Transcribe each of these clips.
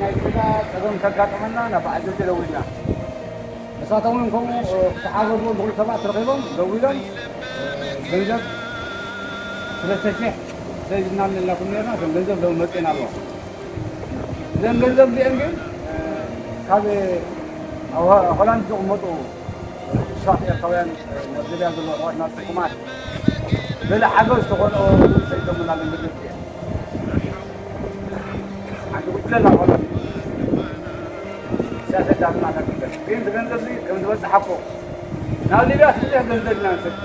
ናይ ገዛ ጸገም ከጋጠመና ናብ በዓል ጆርጆ ደዊልና። ንሳቶም እውን ከምኡ፣ እ፣ ዝተሓገዝዎም ዝኾኑ ሰባት ተረኺቦም ደዊሎም፣ እ፣ ገንዘብ ሰለስተ ሽሕ ሰዲድናልኩም ነርና፣ እዞም ገንዘብ ሎም መጺእና ኣለዋ። እዘን ገንዘብ እዚአን ግን፣ እ፣ ካብ ኣብ ሆ-፣ ሆላንድ ዝቕመጡ ብዙሓት ኤርትራውያን፣ እ፣ ናብ ሊብያ ዘለዉ ኣሕዋትና ጽጉማት ገለ ሓገዝ ተኾንኦ ሰዲዶምና ገንዘብ እዚአን። ሓንቲ ጉጅለ እናኾነ ሲያሰዳትና ነግበር። ግን እቲ ገንዘብ እዚ ከም ዝበፅሓ እኮ ናብ ሊብያ ብዙሕ ገንዘብ ኢና ንሰድድ።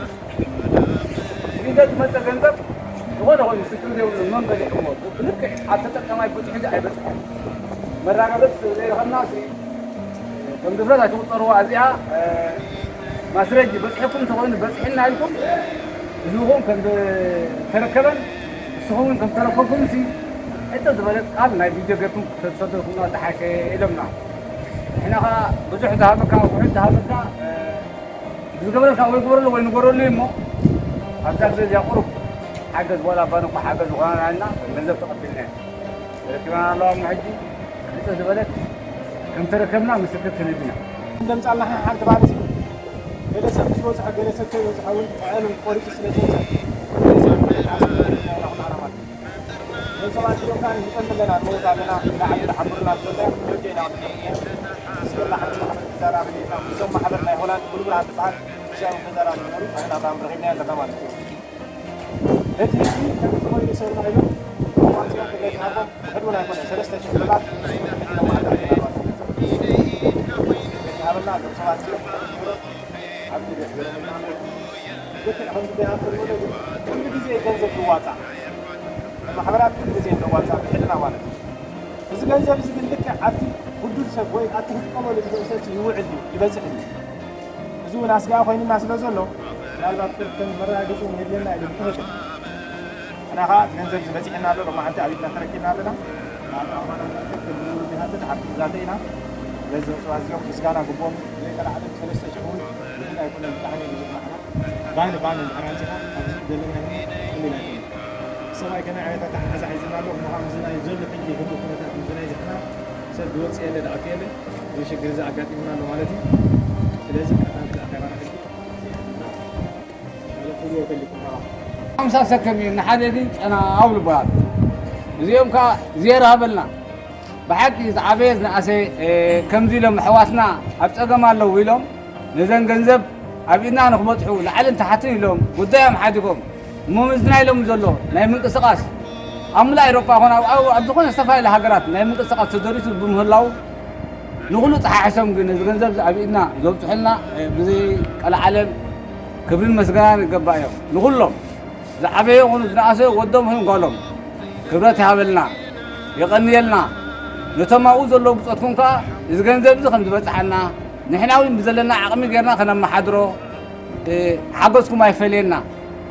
ሊብያ ዝመፀ ገንዘብ ዝኾነ ኮይኑ ምስክር ዘይብሉ መን በሊዕዎ? ብልክዕ ኣብ ተጠቀማይ ብዙሕ ግዜ ኣይበፅሐን። መራጋገፂ ዘይረኸብና ሲ ከም ድፍረት ኣይትቑፀርዋ። እዚኣ፣ እ፣ ማስረጂ በፂሕኩም እንተኾይኑ በፂሕና ኢልኩም ህዝብኹም ከም ዝተረከበን ንስኹም እውን ከም ተረከብኩም ሲ ሕቶ ዝበለ ቃል ናይ ቪድዮ ገርኩም ተሰደልኩምና ዝሓሸ ኢሎምና። ንሕና ኸዓ ብዙሕ ዝሃበካ ውሑድ ዝሃበካ፣ እ፣ ዝገበረልካ ወይ ግበረሉ ወይ ንገረሉ እዩ እሞ ኣብዛ ግዜ እዚኣ ቁሩብ ሓገዝ ዋላ ባንኮ ሓገዝ ዝኾነና ኢልና ገንዘብ ተቐቢልና ኢና። ተረኪባና ኣለዋ እሞ ሕጂ ሕቶ ዝበለት ከም ተረከብና ምስክር ክንህብ ኢና። እንደምጻልና ሓንቲ ማለት እዩ። ገለ ሰብ ምስ በጽሖ ገለ ሰብ ከይበጽሖ እውን ዕዕል ቆሪጹ ስለ ዘውጽእ ገለ ሰብ ክሓስብ ኣለና ማለት እዩ። እዞም ሰባት እዚኦም ከኣ ንጠሚ ኣለና፣ ንመውት ኣለና፣ ንዓዲ ዝሓብሩና ዘሎ እዮም። ደገ ኢና ክንርኢ ኢና። ምስ በላ ሓንቲ ማሕበር ክዘራረብ ኢና። ምስዞም ማሕበር ናይ ሆላንድ ሙሉብርሃን ዝበሃል ምስኦም ክዘራረብ ነበሩ። ኣነ ኣብርሃም ረኺብናዮ ኣለና ማለት እዩ። እቲ ህዝቢ ከምዚ ኮይኑ ይሰርና ኢሎም መዋፅኦ ክብረት ሃቦም ውሕድ እውን ኣይኮነን። ሰለስተ ሽሕ ዶላር ኢሎም ማዕዳ ሃበና። እዞም ሰባት እዚኦም ዓብዲ ቤት ልክዕ ከምዚ ደኣ ትብሎ ግን ኩሉ ግዜ ገንዘብ ዝዋፃእ ማሕበራት ኩሉ ግዜ ነዋፃእ ብሕድና ማለት እዩ። እዚ ገንዘብ እዚ ግን ልክዕ ኣብቲ ብዱል ሰብ ወይ ኣብቲ ክጥቀመሉ ዝኽእል ሰብ ይውዕል ድዩ ይበፅሕ ድዩ? እዚ እውን ኣስጋኢ ኮይኑና ስለ ዘሎ ምናልባት ከም መረጋገፂ እውን የድልየና እዩ። ብትኽክል ንሕና ከዓ እቲ ገንዘብ ዝበፂሐና ኣሎ። ሎማዓንቲ ኣብ ኢድና ተረኪብና ኣለና። ንኣቶ ኣማና ትኽክል ዝብሉ ይሃትት ዓብዲ ግዛተ ኢና። ስለዚ እፅዋት እዚኦም ምስጋና ግብኦም ዘይተላዕለ ሰለስተ ሽሕ እውን ብዙሕ ኣይኮነን። ብጣዕሚ ብዙሕ ንዓና ባኒ ባኒ እንድሕር ኣምፂኻ ኣብዚ ዘለና ይኹን ቀሊል ኣይኮነን። ሰብኣይ ከመይ ዓይነት ኣተሓሕዛ ሒዝና ኣሎ እሞ ከዓ ምስዚ ናይ ዘሎ ሕጂ ህሉ ኩነታት ምስዚ ናይ ዝሕና ሰብ ዝወፅእ የለ ዝኣቱ የለ። እዚ ሽግር እዚ ኣጋጢሙና ኣሎ ማለት እዩ። ስለዚ ቀዳም እቲ ኣኼባና ሕጂ ማለት ትብልዎ ተሊኩም። ሓምሳ ሰብ ከም እዩ ንሓደ ግን ጨና ኣውል በሃል። እዚኦም ከዓ ዜሮ ሃበልና። ብሓቂ ዝዓበየ ዝነኣሰ፣ እ፣ ከምዚ ኢሎም ኣሕዋትና ኣብ ጸገም ኣለዉ ኢሎም ነዘን ገንዘብ ኣብ ኢድና ንክበጽሑ ላዕልን ታሕትን ኢሎም ጉዳዮም ሓዲጎም እሞ ምዝና ኢሎም ዘሎ ናይ ምንቅስቃስ ኣብ ሙሉእ ኤውሮጳ ኮነ ኣብ፣ ኣብ፣ ኣብ ዝኾነ ዝተፈላለየ ሃገራት ናይ ምንቅስቃስ ተደሪቱ ብምህላው ንኹሉ ተሓሒሶም ግን ነዚ ገንዘብ እዚ ኣብ ኢድና ዘብጽሑልና፣ እ፣ ብዘይ ቀልዓለም ክብርን መስገናን ይገባእ እዮም። ንኹሎም ዝዓበየ ይኹኑ ዝነኣሰ ወዶም ይኹን ጓሎም ክብረት ይሃበልና፣ የቐንየልና። ነቶም ኣብኡ ዘለዉ ብጾትኩም ከኣ እዚ ገንዘብ እዚ ከም ዝበጽሓና ንሕና እውን ብዘለና ዓቕሚ ጌርና ከነመሓድሮ፣ እ፣ ሓገዝኩም ኣይፈለየና።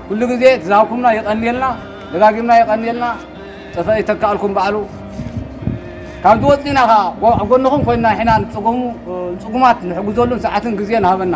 ኩሉ ግዜ ዝሃብኩምና የቐንየልና፣ ደጋጊምና የቐንየልና። ጠፈ ይተካእልኩም በዓሉ። ካብ ዝወጽእና ከኣ ጎ-፣ ኣብ ጎንኹም ኮይንና ንሕና ንጽጉሙ-፣ ንጽጉማት ንሕግዘሉን ሰዓትን ግዜን ሃበና።